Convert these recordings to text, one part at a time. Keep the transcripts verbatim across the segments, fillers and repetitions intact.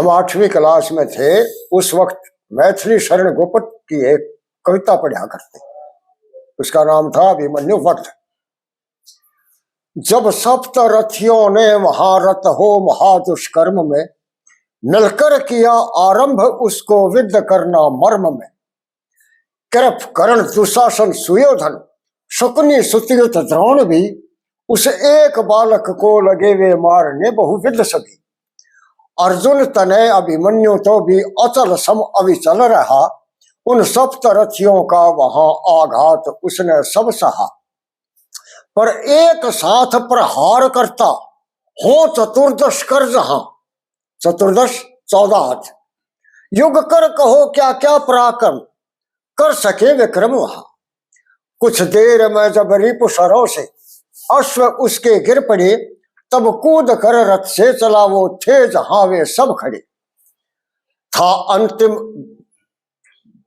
पांचवीं क्लास में थे, उस वक्त मैथिली शरण गुप्त की एक कविता पढ़ा करते। उसका नाम था अभिमन्यु वध। जब सप्त रथियों ने वहां रत हो महादुष्कर्म में, मिलकर किया आरंभ उसको विद्ध करना मर्म में। कृप कर्ण दुशासन सुयोधन, शकुनि सुतयुत द्रोण भी, उस एक बालक को लगे वे मारने बहुविध सभी। अर्जुन तनय अभिमन्यु तो भी अचल सम अविचल रहा, उन सप्त रथियों का वहां आघात उसने सब सहा। पर एक साथ प्रहार करता हो चतुर्दश कर जहां, चतुर्दश चौदह हाथ। युग कर कहो क्या क्या पराक्रम, कर सके विक्रम वहां। कुछ देर में जब रिपु सरों से अश्व उसके गिर पड़े, तब कूद कर रथ से चला वो थे जहां वे सब खड़े। था अंतिम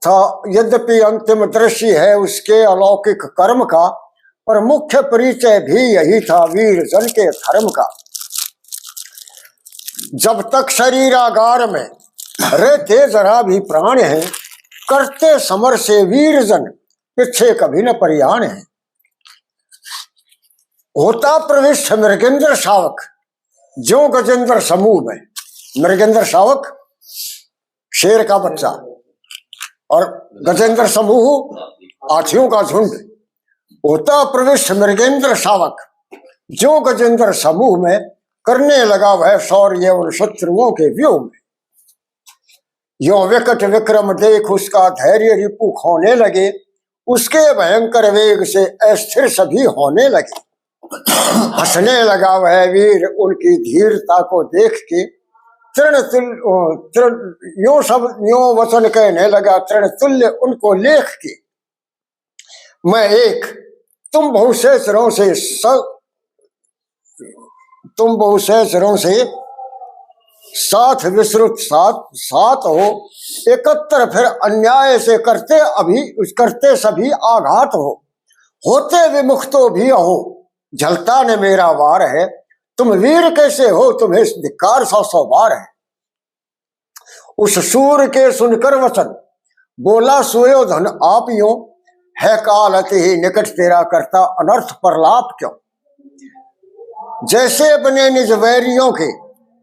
था, यद्यपि अंतिम दृश्य है उसके अलौकिक कर्म का, पर मुख्य परिचय भी यही था वीर जन के धर्म का। जब तक शरीरागार में रहते जरा भी प्राण हैं, करते समर से वीर जन पीछे कभी न परियाण हैं। होता प्रविष्ट मृगेंद्र शावक, ज्यों गजेंद्र समूह में। मृगेंद्र शावक शेर का बच्चा और गजेंद्र समूह हाथियों का झुंड। होता प्रविष्ट मृगेंद्र शावक, ज्यों गजेंद्र समूह में, करने लगा वह शौर्य उन शत्रुओं के व्यूह में। यो विकट विक्रम देख उसका धैर्य रिपु खोने लगे, उसके भयंकर वेग से अस्थिर सभी होने लगे। हंसने लगा वह वीर उनकी धीरता को देख के, तृण तुल्य, तृण, यो सब, यो वचन कहने लगा तृण तुल्य उनको लेख के। मैं एक, तुम बहुसेसरों से स-, तुम बहुसेसरों से साथ विश्रुत साथ, साथ हो, एकत्र फिर अन्याय से करते अभी, करते सभी आघात हो, होते विमुक्तो भी हो, झलता न मेरा वार है, तुम वीर कैसे हो, तुम्हें धिक्कार सौ सौ बार है। उस सूर के सुनकर वचन बोला सुयोधन आप यूं, है काल अति ही निकट तेरा करता अनर्थ पर लाप क्यों। जैसे अपने निज वैरियों के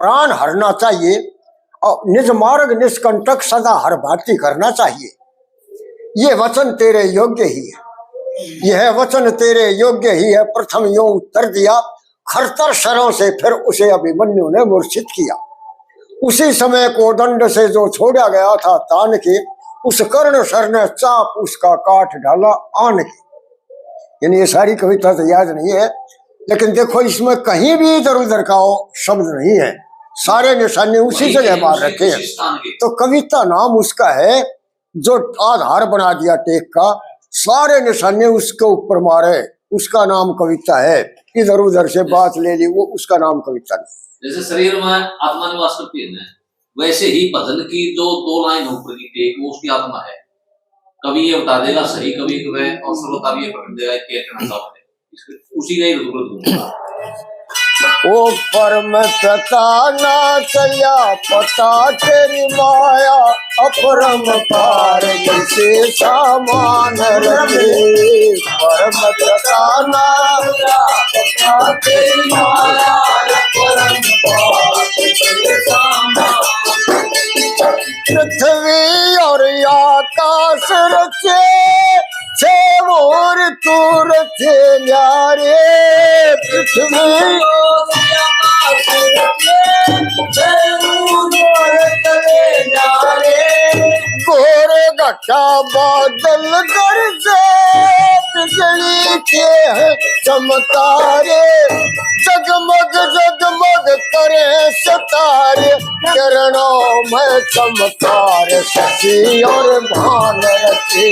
प्राण हरना चाहिए और निज मार्ग निष्कंटक सदा हर भांति करना चाहिए। ये वचन तेरे योग्य ही है, यह वचन तेरे योग्य ही है, प्रथम यूं उत्तर दिया खरतर शरों से, फिर उसे अभिमन्यु ने मूर्छित किया। उसी समय कोदंड से जो छोड़ा गया था तान के, उस कर्ण सर ने चाप उसका काट डाला आन के। यानी ये सारी कविता तो याद नहीं है, लेकिन देखो इसमें कहीं भी इधर उधर का वो शब्द नहीं है, सारे निशाने उसी जगह मार रखे हैं। तो कविता नाम उसका है जो आधार बना दिया टेक का, सारे निशाने उसके ऊपर मारे, उसका नाम कविता है। इधर उधर से बात ले ली, वो उसका नाम कविता नहीं। जैसे शरीर में आत्मा निवास करती है ना, वैसे ही भजन की जो दो लाइन ऊपर की टेक, वो उसकी आत्मा है। कवि ये बता देगा सही कवि को है और श्रोता भी ये पकड़ देगा क्या कहना चाहते हैं। इसको उसी का ही रुद्र दूंगा। ओ परम पिता ना चलिया पता तेरी माया, अपरम पार किसे सामान रखे। परम पिता ना चलिया पता तेरी माया, अपरम पार किसे सामान। पृथ्वी और आकाश रचे, छे और तू रचे न्यारे। पृथ्वी और आकाश रचे, छे और तू रचे न्यारे। घोर घटा बादल गरजे, बिजली के हैं चमकारे। जगमग जगमग करे सितारे, किरणों में चमकार शशि और भान रचे।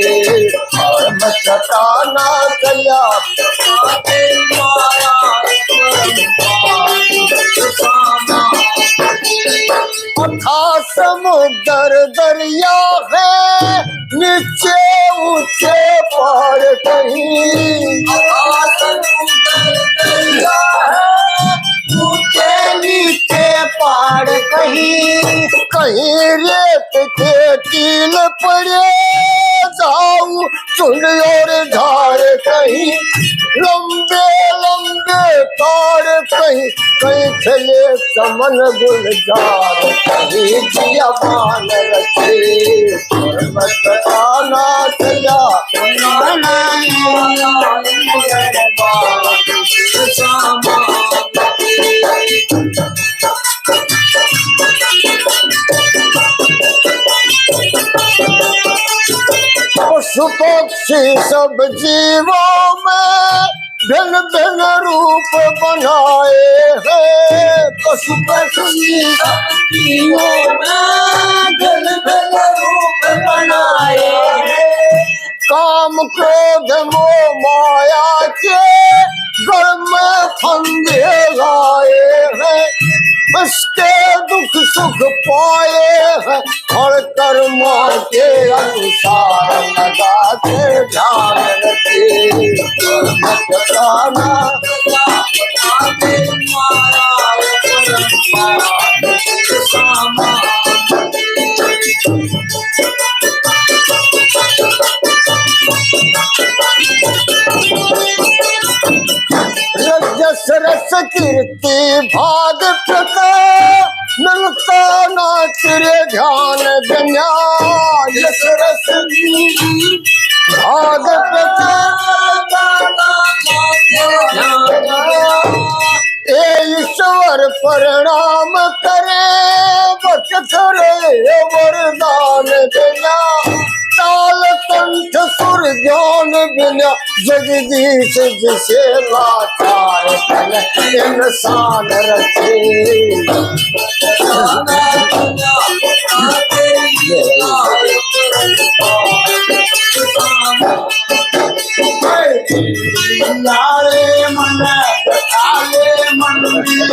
और मैं सताना चला अथाह समुद्र दरिया है, नीचे ऊंचे पहाड़ कहीं। अथाह समुद्र दरिया है, ऊंचे नीचे के पहाड़ कहीं, कहीं रेत के टील पड़े, जाऊ झुंड और झाड़ कहीं, लंबे लंबे तार कहीं, कहीं खिले चमन गुलजार, कहीं जिया बान रखे, मत आना चला। पशु पक्षी सब जीवों में भिन्न भिन्न रूप बनाए हैं। पशु पक्षी सब जीवों में भिन्न भिन्न रूप बनाए हैं। काम क्रोध मोह माया के घर में फंदे लाए हैं। इसके दुख सुख पाए हैं, फल कर्मा के अनुसार लगा के ध्यान रखे। मत जाना रजस रस कीर्ति भाग प्रकाश, मिलता ना तेरे ध्यान बिना। यस रस भाग प्रकाश, ए ईश्वर प्रणाम करे, बख्श करे वरदान बिना। ताल कंठ सुर ज्ञान बिना, जगदीश जिसे लाचार तन इंसान रखे। लाले मन, काले मन में